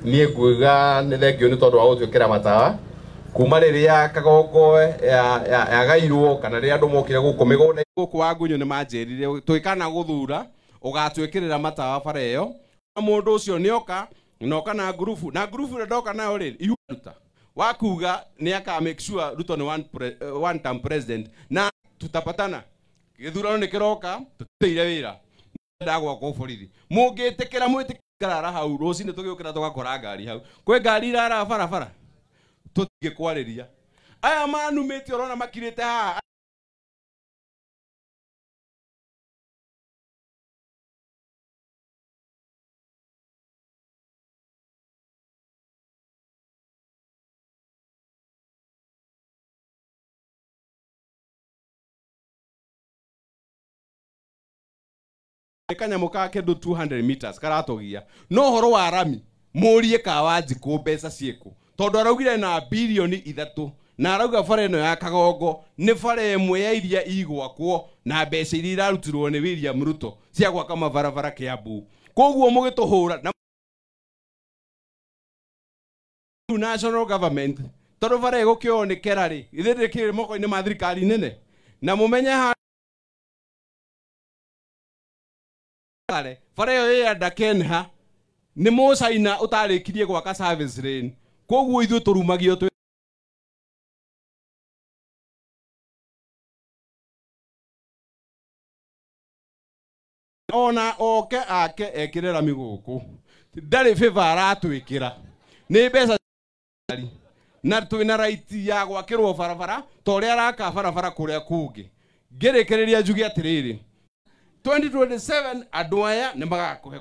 Niĩ nguiga nĩ thengio nĩ tondũ wa gũtwĩkĩra matawa kuma rĩrĩa Kagongo yagairwo kana rĩrĩa andũ mokire gũkũ mĩgũnda gũkũ wa Ngunyu nĩ manjĩrire twĩkana gũthura ũgatwĩkĩrĩra matawa bara ĩyo. Mũndũ ũcio nĩoka noka na ngurubu na ngurubu ĩrĩa ndoka nayo rĩ iruta wakuga nĩ aka make sure Ruto nĩ one term president na tutapatana. Gĩthurano nĩ kĩroka tũtĩire wĩra ndagwakwo borithi mũngĩtĩkĩra mwĩtĩkĩra hau rũcinĩ tũgĩũkĩra tũgakora ngari hau kwĩ ngari irara barabara tũtingĩkwarĩria aya manumĩte ũrona makirĩte haha. Kanyamũ ka kĩndũ 200 meters karatogia no horo wa rami mũrie ka Wanjikũ mbeca ciĩkũ tondũ araugire na bilioni 3 na arauga bara ĩno ya Kagongo nĩ bara ĩmwe ya iria igwakwo na mbeca iria irarutirwo nĩ William Ruto cia gwaka mabarabara Kiambu. Koguo mũgĩtũhũra na national government tondũ bara ĩgũkĩoywo nĩ kera rĩ ithuĩ ndĩkĩrĩ moko-inĩ ma thirikari nene na mũmenye bara ĩyo ĩyenda Kenha nĩ mũcaina ũtarĩkirie gwaka service lane koguo ithuĩ tũrumagio twĩ ona oke ake ekĩre rami gũkũ ndarĩ favor aratwĩkĩra nĩ mbeca na twĩna right ya gwakĩrwo barabara ta ũrĩa araka barabara kũrĩa kũngĩ. Ngĩrĩkĩrĩria njuge atĩrĩrĩ 2027 andũ aya nĩ magakũhe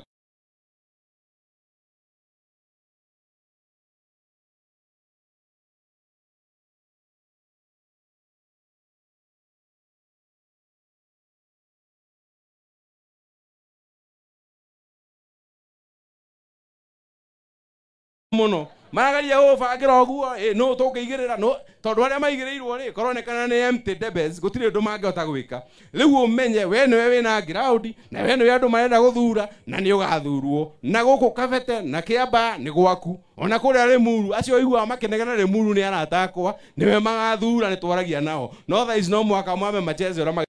muno maragaria gũbangĩra ũguo no tũngĩigĩrĩra no tondũ arĩa maigĩrĩirwo rĩ koronekana nĩ empty debes gũtirĩ ũndũ mangĩhota gwĩka. Rĩu ũmenye we nĩwe wĩna ground na we nĩwe andũ marenda gũthura na nĩ ũgathurwo na gũkũ Kabete na Kĩambaa nĩ gwaku ona kũrĩa Limuru acio ũiguaga makĩnegena Limuru nĩ arata akwa nĩwe magathura nĩ twaragia nao no thaa ici no mũhaka mwambe macheze ũrĩa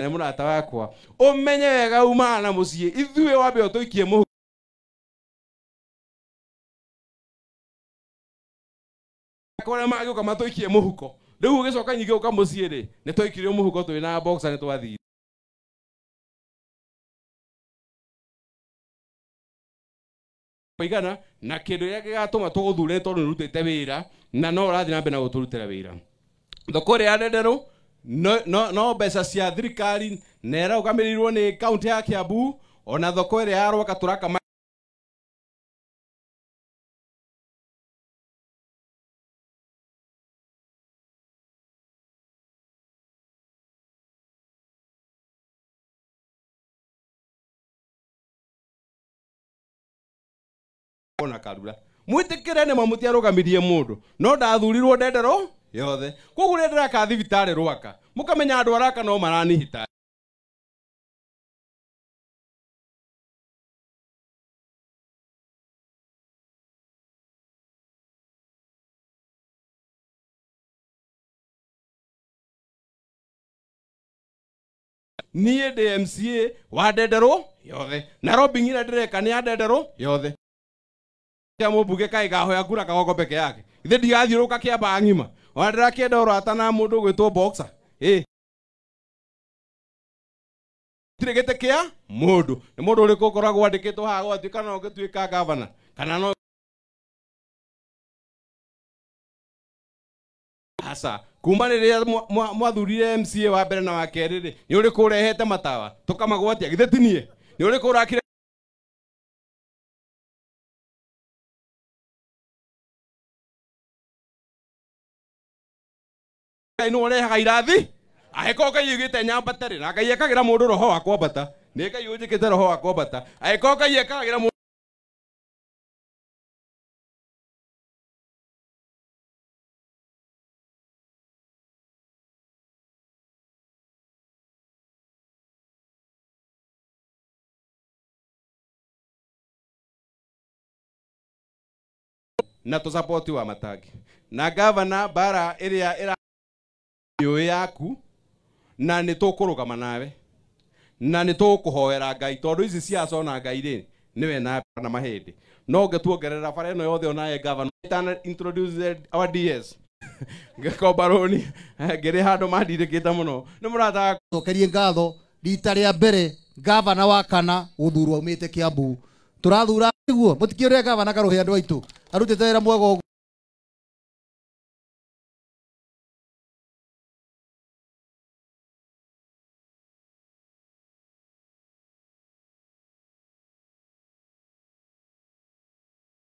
mũrata wakwa ũmenye wega umana na mũciĩ ithuĩ wambe ũtũikie mũhu kũrĩa magĩũka matũikie mũhuko rĩu ũgĩcoka nyingĩ ũka mũciĩ rĩ nĩ twaikirio mũhuko twĩna boxer nĩ twathire. Igana na kĩndũ gĩrĩa gĩgatũma tũgũthure tondũ nĩ ũrutĩte wĩra na no ũrathiĩ na mbere na gũtũrutĩra wĩra. Thoko ĩrĩa ya Ndenderũ no mbeca cia thirikari na ĩrarũgamĩrĩirwo nĩ kaunti ya Kiambu ona thoko ĩrĩa ya Rwaka tũraka ona Karura mwĩtĩkĩre nĩ mamũtiarũgamirie mũndũ no ndathurirwo Ndenderũ yothe koguo rĩrĩa ndĩraka thibitarĩ Rwaka mũkamenya andũ araka no maranihita. Niĩ ndĩ MCA wa Ndenderũ yothe na lobbying ĩrĩa ndĩreka nĩ ya Ndenderũ yothe. Kĩa mũmbunge kaĩ ngahoya kura Kagongo peke yake ithe ndigathiũrũrũka Kĩambaa ng'ima ona ndĩrakĩenda ũrata na mũndũ ũgwĩtwo boxer gũtirĩ gĩtĩ kĩa mũndũ nĩ mũndũ ũrĩkũ ũkoragwo andĩkĩtwo haha gwatuĩka no ũngĩtuĩka gavana kana no aca kuma rĩrĩa mwathurire MCA wa mbere na wa kerĩ rĩ nĩ ũrĩkũ ũrehete matawa tũkamagwatia githĩ ti niĩ nĩ ũrĩkũ ũrakire Ngai nĩwe ũrehaga irathi angĩkorwo Ngai augĩte nyambate rĩ na Ngai ekagĩra mũndũ roho wa kwambata nĩ Ngai ũnjĩkĩte roho wa kwambata angĩkorwo Ngai ekagĩra mũndũ Na tũ support wa Matangi. Na gavana bara ĩrĩa ĩra yũĩ yaku na nĩ tũkũrũgama nawe. Na nĩ tũkũhoera Ngai tondũ ici ciaca ona Ngai rĩ nĩwe na mahĩndĩ. No ngĩtuongerera bara ĩno yothe onaye gavana introduce our DS. Ngĩkomba rũni ngĩrĩ handũ mandirĩkĩte mũno. Nĩ mũrata cokerie ngatho rita rĩa mbere gavana wa kana gũthurwo aumĩte Kiambu. Tũrathura niguo mũtikĩũrĩa gavana Karuhĩ andũ aitũ arutĩte wĩra mwega ũguo.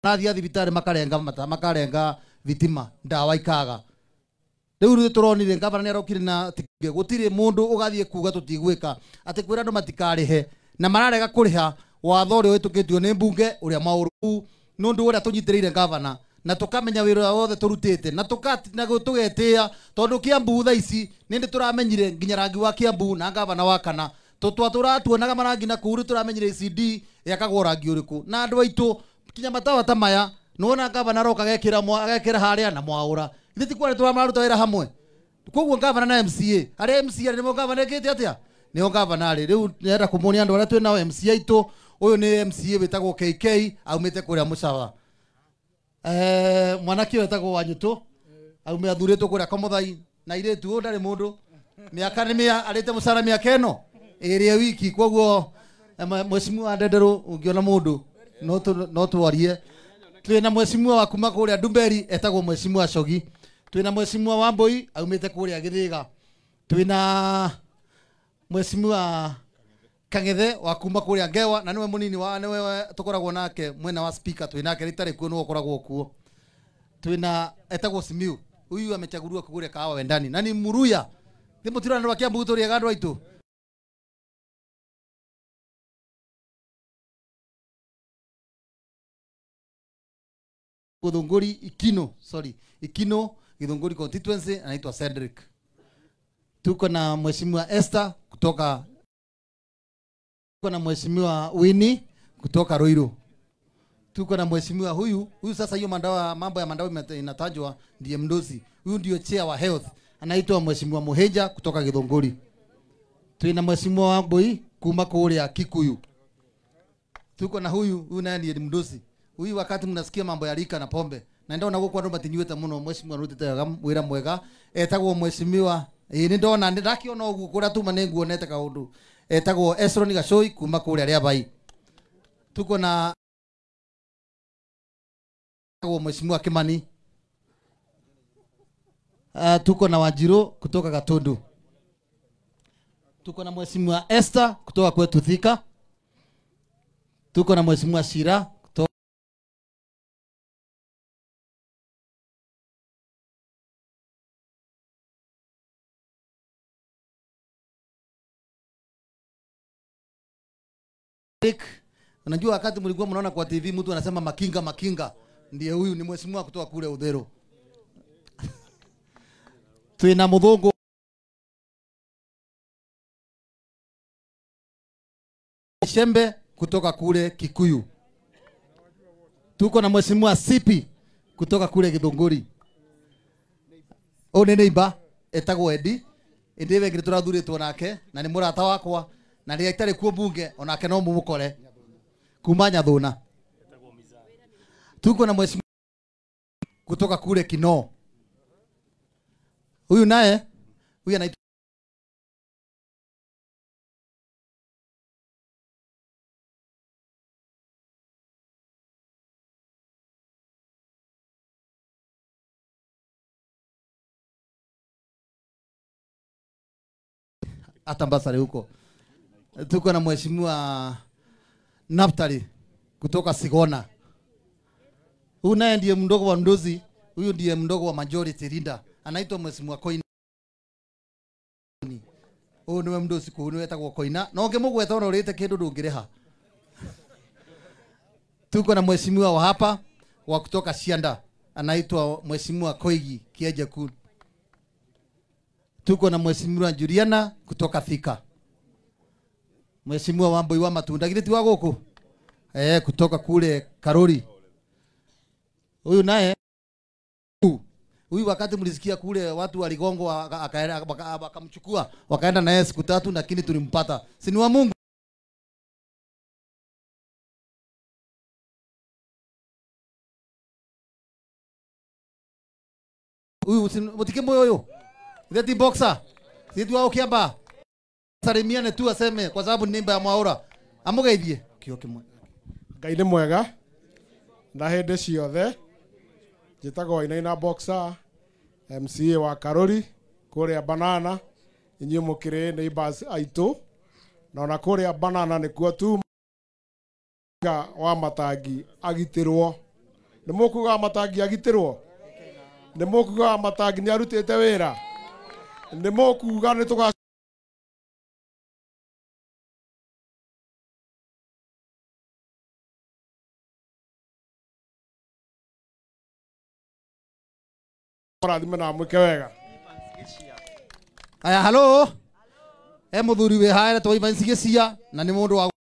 Nathia thibitarĩ makarenga mata makarenga thitima ndawa ikaga. Rĩu rĩu tũronire gavana nĩ arokire na gũtirĩ mũndũ ũgathiĩ kuga tũtigwĩka atĩ kwĩra andũ matikarĩhe na mararega kũrĩha watho ũrĩa ũhĩtũkĩtio nĩ mbunge ũrĩa maũru nĩ ũndũ ũrĩa tũnyitĩrĩire gavana na tũkamenya wĩra ũrĩa wothe tũrutĩte na tũgetĩĩa tondũ Kiambu thaa ici nĩ ndĩ tũramenyire nginya rangi wa Kiambu na gavana wa kana tũratuonaga marangi na kũu rĩu tũramenyire ACD yakagwo rangi ũrĩkũ na andũ aitũ kinya matawa ta maya nĩwona gavana aroka agekĩra harĩa na mwaũra ithuĩ ti kuona tũramaruta wĩra hamwe koguo gavana na MCA arĩa MCA nĩmo gavana ekĩte atĩa nĩo gavana rĩ rĩu nĩenda kũmonia andũ arĩa twĩ nao MCA aitũ ũyũ nĩ MCA wĩtagwo KK aumĩte kũrĩa Mũcawa mwanake ũyũ wĩtagwo Wanyũtũ aume athurĩtwo kũrĩa Komothai na airĩtu ũyũ ndarĩ mũndũ mĩaka nĩ mĩa arĩte mũcara mĩaka ĩno ĩrĩ wiki koguo mheshimiwa Ndenderũ ũngĩona mũndũ no twarie. Twĩna mheshimiwa wa kuma kũrĩa Ndumberi etagwo mheshimiwa Cogi. Twĩna mheshimiwa Wambui aumĩte kũrĩa Gĩthĩga. Twĩna mheshimiwa Kang'ethe wa kuma kũrĩa Ngewa na nĩwe mũnini wa nĩwe tũkoragwo nake mwena wa speaker twĩnake rĩtarĩ kuo nĩwe ũkoragwo kuo. Twĩna etagwo Simiu huyu amechaguliwa kũrĩa Kahawa Wendani na ni Muruya. Nĩ mũtirana wa Kiambu tũrĩ andũ aitũ. Githunguri Ikino, sorry, Ikino Githunguri constituency anaitwa Cedric. Tuko na mheshimiwa Esther kutoka, tuko na mheshimiwa Winnie kutoka Ruiru. Tuko na mheshimiwa huyu sasa hiyo mandawa mambo ya mandawa inatajwa ndiye mdosi. Huyu ndio chair wa health anaitwa mheshimiwa Muheja kutoka Githunguri. Tuna mheshimiwa Wambui kuma kũrĩa Kikuyu. Tuko na huyu naye ndiye mdosi. Huyu wakati mnasikia mambo ya rika na pombe na ndona gũkũ andũ matinyuĩte mũno mheshimiwa arutĩte wĩra mwega etagwo mheshimiwa ĩ nĩ ndona ndakĩona ũguo kũrĩa tuma nĩ nguonete kaũndũ etagwo Esron Gacũi kuma kũrĩa Rĩabai. Tuko na mheshimiwa Kimani. Tuko na Wanjiru kutoka Gatundu. Tuko na mheshimiwa Esther kutoka kwetu Thika. Tuko na mheshimiwa Shira kutoka Unajua wakati mlikuwa mnaona kwa TV mtu anasema makinga makinga, ndiye huyu ni mheshimiwa kutoka kule Udhero. Twina Muthungu Shembe kutoka kule Kikuyu. Tuko na mheshimiwa Sipi kutoka kule Githunguri. O nĩ neighbor etagwo Edi. Indi we tũrathuritwo nake na nĩ mũrata wakwa na rĩrĩa itarĩ kuo bunge onake no mũmũkore kuma Nyathuna. Tuko na mheshimiwa kutoka kule Kinoo. Huyu naye huyu anaitwa Atambasari huko. Tuko na mheshimiwa Naftali kutoka Sigona. Huyu naye ndiye mdogo wa Ndozi, huyu ndiye mdogo wa majority leader. Anaitwa mheshimiwa Koina. Huyu niwe mdozi kuu niwe etagwo Koina. Na ũngĩmũgweta ona ũrĩte kĩndũ ndũngĩrĩha. Tuko na mheshimiwa wa hapa wa kutoka Cianda, anaitwa mheshimiwa Koigi Kiejeku. Tuko na mheshimiwa Juliana kutoka Thika. Mheshimiwa Wambui wa Matunda githĩ ti wa gũkũ? Kutoka kule Karori. Huyu naye huyu wakati mlisikia kule watu waligongwa wakamchukua wakaenda naye siku 3, lakini tulimpata. Si ni wa Mungu? Huyu mutike moyo huyo. Theti boxer. Situ wao kiamba. Salimiane tu aseme kwa sababu ni nimba ya Mwaura. Amugeithie. Kio kimwe. Ngai nĩ mwega na hĩndĩ ciothe. Njĩtagwo Wainaina Boxer, MCA wa Karori kũrĩa Banana. Inyuĩ mũkĩrĩ neighbors aitũ, na ona kũrĩa Banana nĩkuo tu wa Matangi agitĩrwo. Nĩ mũkuga Matangi agitĩrwo? Nĩ mũkuga Matangi nĩ arutĩte wĩra? Nĩ mũkuga nĩ tũga rathime na mwike wega. Aya, halo. E muthuri wi haere to Ivan Sigecia na ni mundu wa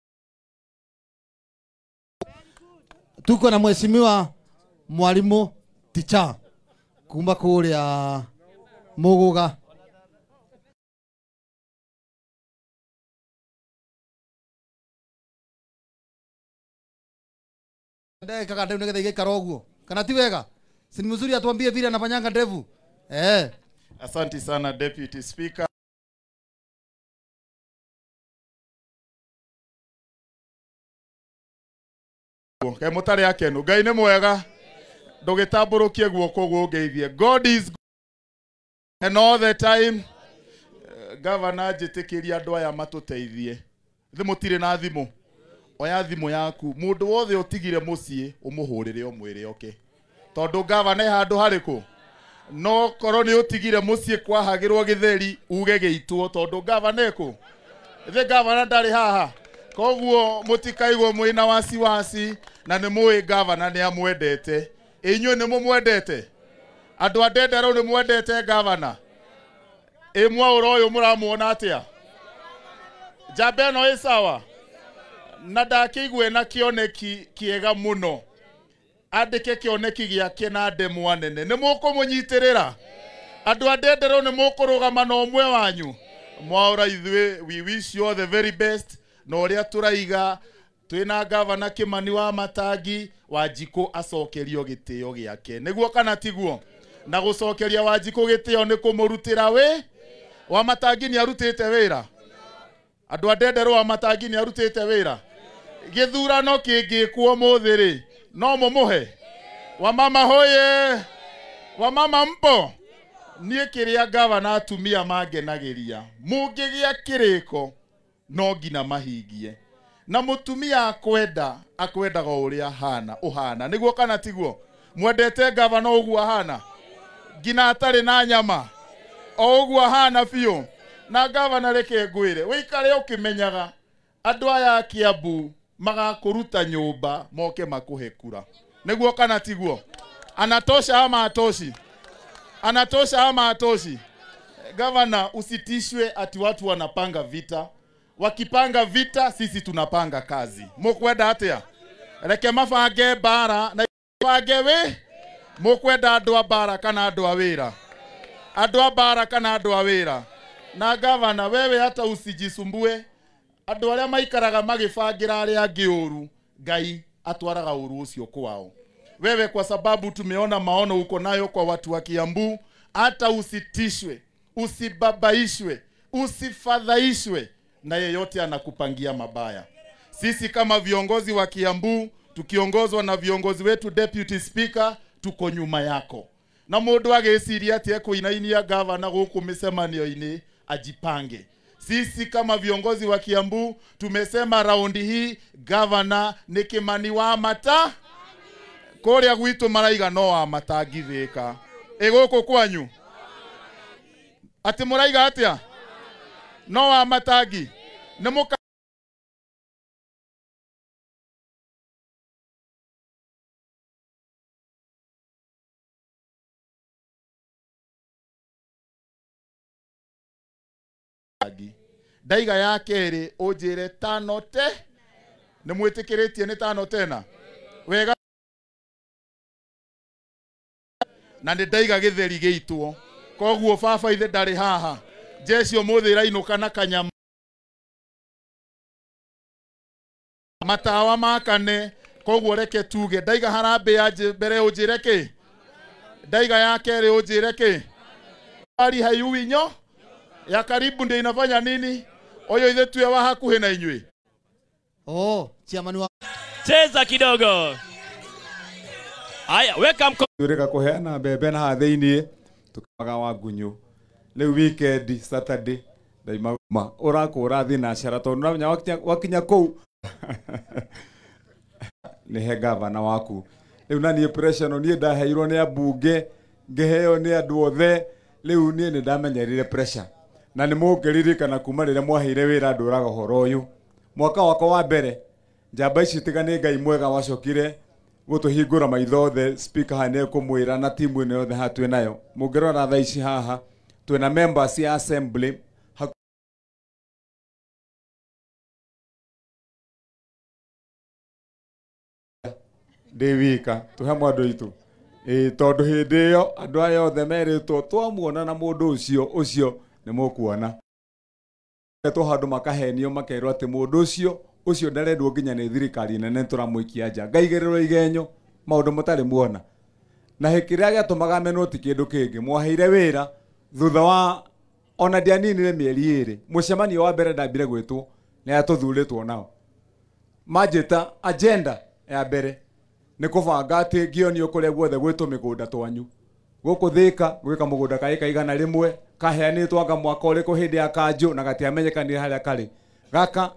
tuko na mheshimiwa mwalimu ticha kuma kuria Muguga. Ndeka ndevu nigetha igaikara uguo kana ti wega? Si ni mzuri atuambie vile anafanyanga ndevu. Eh. Asante sana Deputy Speaker. Kai mutari akenu Ngai ni mwega, ndũgĩtambũrũkie guoko gũngeithie. God is good and all the time. Governor, njĩtĩkĩria andũ aya matũteithie. Thĩ mũtirĩ na thimũ, oya thimũ yaku, mũndũ wothe ũtigire mũciĩ ũmũhũrĩre ũmwĩre oke, tondũ governor e handũ harĩkũ? No korwo nĩ ũtigire mũciĩ kwahagĩrwo gĩtheri uge gĩitwo, tondũ governor ekũ? Thĩ governor ndarĩ haha. Koguo mũtikaigwo mwĩna wasiwasi, na nĩ mũĩ governor nĩ amwendete. Inyuĩ nĩ mũmwendete? Andũ a Ndenderũ nĩ mwendete governor? Ĩ Mwaũra ũyũ mũramuona atĩa? Njamba ĩno ĩ sawa? Na ndakĩigue na kĩoneki kĩega mũno, andĩke kĩoneki gĩake na ndemwa nene. Nĩ mũkũmũnyitĩrĩra? Andũ a Ndenderũ nĩ mũkũrũgama na ũmwe wanyu? Mwaũra ithuĩ we wish you all the very best. Na ũrĩa tũraiga twĩna Governor Kimani wa Matangi, Wanjikũ acokerio gĩtĩo gĩake. Nĩguo kana tiguo? Na gũcokeria Wanjikũ gĩtĩo nĩ kũmũrutĩra wĩ wa Matangi nĩ arutĩte wĩra. Andũ a Ndenderũ wa Matangi nĩ arutĩte wĩra. Gĩthurano kĩngĩkwo ũmũthĩ rĩ, no mũmũhe? Wamama hoye! Wamama mpo? Niĩ kĩrĩa gavana atumia mangenagĩria, mũngĩgĩa kĩrĩko no nginya mahingie. Na mũtumia akwenda, akwendaga o ũrĩa ahana, ũhana. Nĩguo kana tiguo? Mwendete gavana ũguo ahana? Nginya atarĩ na nyama, o ũguo ahana biũ. Na gavana reke ngwĩre, wĩikare ũkĩmenyaga andũ aya a Kiambu magakũruta nyũmba moke makũhe kura. Nĩguo kana tiguo? Anatosha ama atoshi? Anatosha ama atoshi? Gavana, usitishwe ati watu wanapanga vita. Wakipanga vita, sisi tunapanga kazi. Mukwenda atia? Reke mabange bara na bange we? Mukwenda andu a bara kana andu a wira? Andu a bara kana andu a wira? Na gavana, wewe hata usijisumbue. Andu aria maikaraga magibangira aria angi uru, Ngai atwaraga uru ucio kwao. Wewe kwa sababu tumeona maono uko nayo kwa watu wa Kiambu, hata usitishwe, usibabaishwe, usifadhaishwe na yeyote anakupangia mabaya. Sisi kama viongozi wa Kiambu, tukiongozwa na viongozi wetu Deputy Speaker, tuko nyuma yako. Na mundu ageciria ati ekuinainia gavana guku micemanio-ini, ajipange. Sisi kama viongozi wa Kiambu tumesema raundi hii gavana ni Kimani wa Mata. Kuria gwitu maraiga no wa Matangi Thika. Ĩ gũkũ kwanyu ati muraiga atia? No wa Matangi. Nĩ mũka ndaiga ya kerĩ ũnjĩre tano te. Nĩ mwĩtĩkĩrĩtie nĩ tano tena? Wega. Na nĩ ndaiga gĩtheri gĩitwo. Koguo baba ithe ndarĩ haha. Jeshi ũmũthĩ ĩrainũka na kanyama. Matawa makane. Koguo reke tuge ndaiga harambĩ ya mbere ũnjĩre kĩ? Ndaiga ya kerĩ ũnjĩre kĩ? Bari haiui nyo ya karibu ndio inafanya nini? Oyo ithe tuwe wa hakuhi na inyuĩ. Oh, chairman wa cheza kidogo. Aya, weka mkono. Tureka kuheana mbembe na thĩinĩ tukaga wa ngunyu. Rĩu weekend Saturday ndaima ũrakũra thinacara tondũ ũramenya wakinya kũu nĩ he gavana waku. Rĩu na niĩ pressure no niĩ ndaheirwo nĩ ambunge ngĩheo nĩ andũ othe. Rĩu niĩ nĩ ndamenyerire pressure. Na nĩ mũngĩririkana kuma rĩrĩa mwaheire wĩra ndũraga ũhoro ũyũ. Mwaka wakwa wa mbere njamba ici tiga nĩ Ngai mwega wacokire gũtũhingũra maitho othe. Speaker haha nĩ ekũmwĩra na timu ĩno yothe haha twĩ nayo. Mũngĩrora thaa ici haha twĩna members ya assembly ndĩ wika tũhe mwandũ witũ. Tondũ hĩndĩ ĩyo andũ aya othe merĩtwo twamuona na mũndũ ũcio ũcio nĩ mũkuona. Etwo handũ makahenio makerwo atĩ mũndũ ũcio ũcio ndarendwo nginya nĩ thirikari nene tũramũikia nja. Ngaigĩrĩrwo igenyo maũndũ mũtarĩ muona. Na kĩrĩa gĩatũmaga menwo ti kĩndũ kĩngĩ. Mwaheire wĩra thutha wa ona ndianinire mĩeri ĩrĩ. Mũcemanio wa mbere ndambire gwĩtwo nĩ aya tũthurĩtwo nao. Manjĩta agenda ya mbere nĩ kũbanga atĩ ngĩonio kũrĩa guothe gwĩtwo mĩgũnda twanyu. Gũkũ Thĩka gwĩka mũgũnda ka ĩka 100 kaheanĩtwo anga mwaka ũrĩkũ hĩndĩ ya kanjũ na gatiamenyekanire harĩa karĩ. Gaka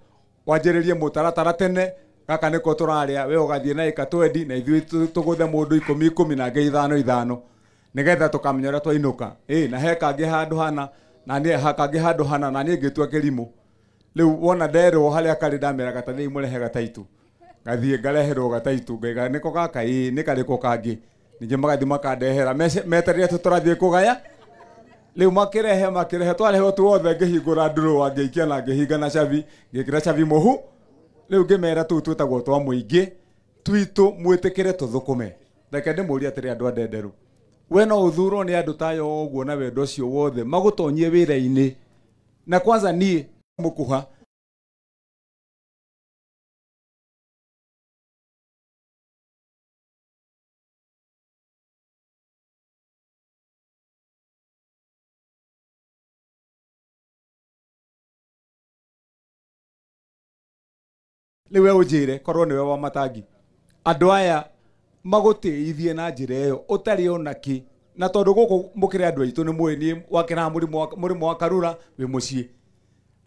wanjĩrĩrie mũtaratara tene gaka nĩko tũrarĩa we ũgathiĩ na ĩka 20 na ithuĩ tũgũthe mũndũ 10 10 na angĩ 5 5 nĩgetha tũkamenya ũrĩa twainũka. Na he kangĩ handũ hana na niĩ kangĩ handũ hana na niĩ ngĩtua kĩrimũ. Rĩu wona nderwo harĩa karĩ ndameraga ta thiĩ mũrehe gataitu. Ngathiĩ ngareherwo gataitu ngaiga nĩko gaka ĩĩ nĩ karĩkũ kangĩ. Ningĩ magathiĩ makandehera metereire tũrathiĩ kũgaya. Rĩu makĩrehe twarehwo tuothe ngĩhingũra ndurũa ngĩikia na ngĩhinga na cabi ngĩkĩra cabi mũhu. Rĩu ngĩmera tũu twĩtagwo twa mũingĩ twitũ mwĩtĩkĩre tũthũkũme. Reke ndĩmũrie atĩrĩ andũ a Ndenderu, we no ũthurwo nĩ andũ tayo ũguo na wendo ũcio wothe magũtonyie wĩra-inĩ. Na kwanza niĩ mũkuha rĩu we ũnjĩre korwo nĩwe wa matangi andũ aya magũtĩithie na njĩra ĩyo ũtarĩ ona kĩ. Na tondũ gũkũ mũkĩrĩ andũ aitũ nĩ mũĩ niĩ wakĩraha mũrĩmũ wa Karura wĩ mũciĩ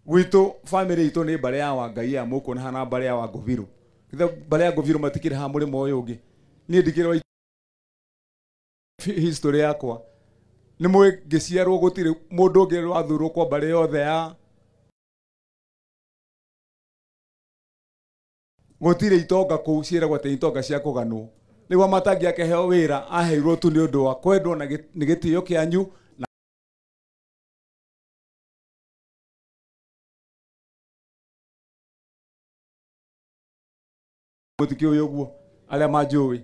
gwitũ. Famĩlĩ itũ nĩ mbarĩ ya Wangai ya mũkũ na hana mbarĩ ya Wangũbirũ. Mbarĩ ya Ngũbirũ matikĩrĩ haha mũrĩmo ũyũ ũngĩ. Niĩ ndikĩrĩ wa history yakwa nĩ mũĩ ngĩciarwo gũtirĩ mũndũ ũngĩ wathurwo kwa mbarĩ yothe ya gũtirĩ itonga kũu ciĩragwo atĩ itonga cia kũganwo. Rĩu Wamatangi akĩheo wĩra aheirwo tu nĩ ũndũ wa kwendwo na nĩ gĩtĩo kĩanyu. Mũtikĩũĩ ũguo arĩa manjũĩ.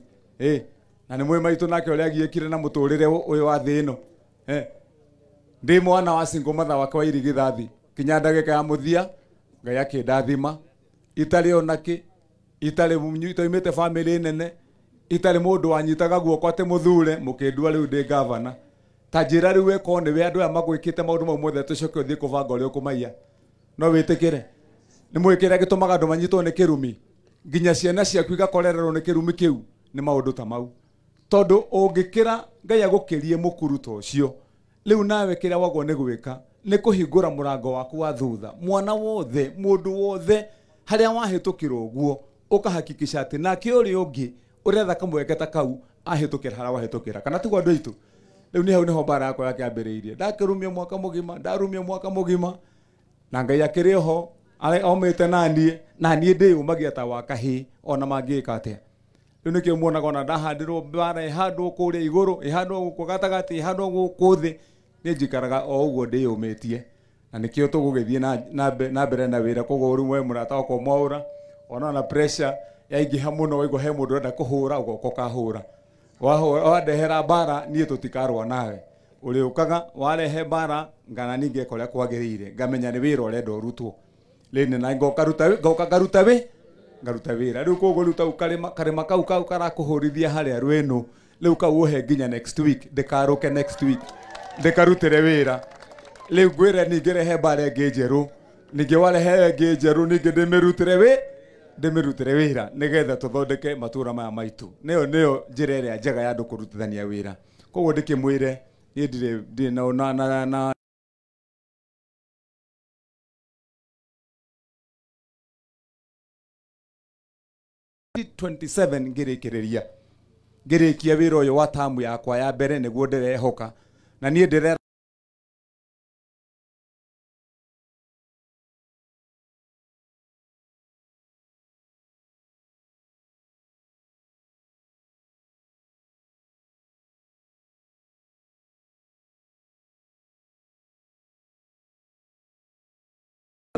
Na nĩ mũĩ maitũ nake ũrĩa agiĩkire na mũtũrĩre ũyũ wa thĩ ĩno. Ndĩ mwana wa single mother wake wa irigithathi kinya ndagĩka ya mũthia Ngai akĩndathima itarĩ ona kĩ, itarĩ itaumĩte famĩlĩ nene, itarĩ mũndũ wanyitaga guoko atĩ mũthure mũkĩndua rĩu ndĩ gavana. Ta njĩra rĩu weko nĩwe andũ aya magwĩkĩte maũndũ mau mothe tũcoke ũthiĩ kũbanga ũrĩa ũkũmaiya. No wĩtĩkĩre? Nĩ mũĩ kĩrĩa gĩtũmaga andũ manyitwo nĩ kĩrumi nginya ciana ciaku igakorererwo nĩ kĩrumi kĩu nĩ maũndũ ta mau. Tondũ ũngĩkĩra Ngai agũkĩrie mũkuru ta ũcio rĩu nawe kĩrĩa wagwo nĩ gwĩka nĩ kũhingũra mũrango waku wa thutha. Mwana wothe mũndũ wothe harĩa wahĩtũkĩra ũguo ũkahakikisha atĩ nake ũrĩa ũngĩ ũretha kamweke ta kau ahĩtũkĩra harĩa wahĩtũkĩra. Kana tiguo andũ aitũ? Rĩu nĩ hau nĩho mbara yakwa yakĩambĩrĩirie. Ndakĩrumio mwaka mũgima, ndarumio mwaka mũgima na Ngai akĩrĩ ho omĩte naniĩ na niĩ ndĩyũmagia ta wa kahĩĩ ona mangĩka atĩa. Rĩu nĩkĩo muonaga ona ndahandĩrwo mbara ĩhandwo kũrĩa igũrũ ĩhandwo gũkũ gatagatĩ ĩhandwo gũkũ thĩ niĩ njikaraga o ũguo ndĩyũmĩtie. Na nĩkĩo tũgũgĩthiĩ na mbere na wĩra. Koguo rĩu we mũrata wakwa Mwaũra ona na pressure yaingĩha mũno waigua he mũndũ ũrenda kũhũra ũgoka ũkahũra. Wandehera mbara niĩ tũtikarũa nawe. Ũrĩũkaga warehe mbara ngana ningĩ ũrĩa kwagĩrĩire ngamenya nĩ wĩra ũrenda ũrutwo. Rĩu na ngoka ngoka ngaruta wĩ ngaruta wĩra. Rĩu koguo rĩu tau karĩma kau kau karakũhũrithia harĩa rwĩnũ rĩu kau ũhe nginya next week ndĩkarũke next week ndĩkarutĩre wĩra. Rĩu ngwĩre ningĩ rehe mbara ĩngĩ njerũ ningĩ warehe ĩngĩ njerũ ningĩ ndĩmĩrutĩre wĩ ndĩmĩrutĩre wĩra nĩgetha tũthondeke matũra maya maitũ. Nĩyo nĩyo njĩra ĩrĩa njega ya andũ kũrutithania wĩra. Koguo ndĩkĩmwĩre niĩ ndirĩ na na 27 ngĩrĩkĩrĩria ngĩrĩkia wĩra ũyũ wa tamu yakwa ya mbere nĩguo ndĩrehoka na niĩ ndĩre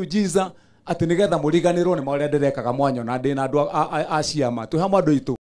miujiza atĩ nĩgetha mũriganĩrwo nĩ marĩa ndĩrekaga mwanyona ndĩ na andũ a ciama twĩ hamwe andũ aitũ.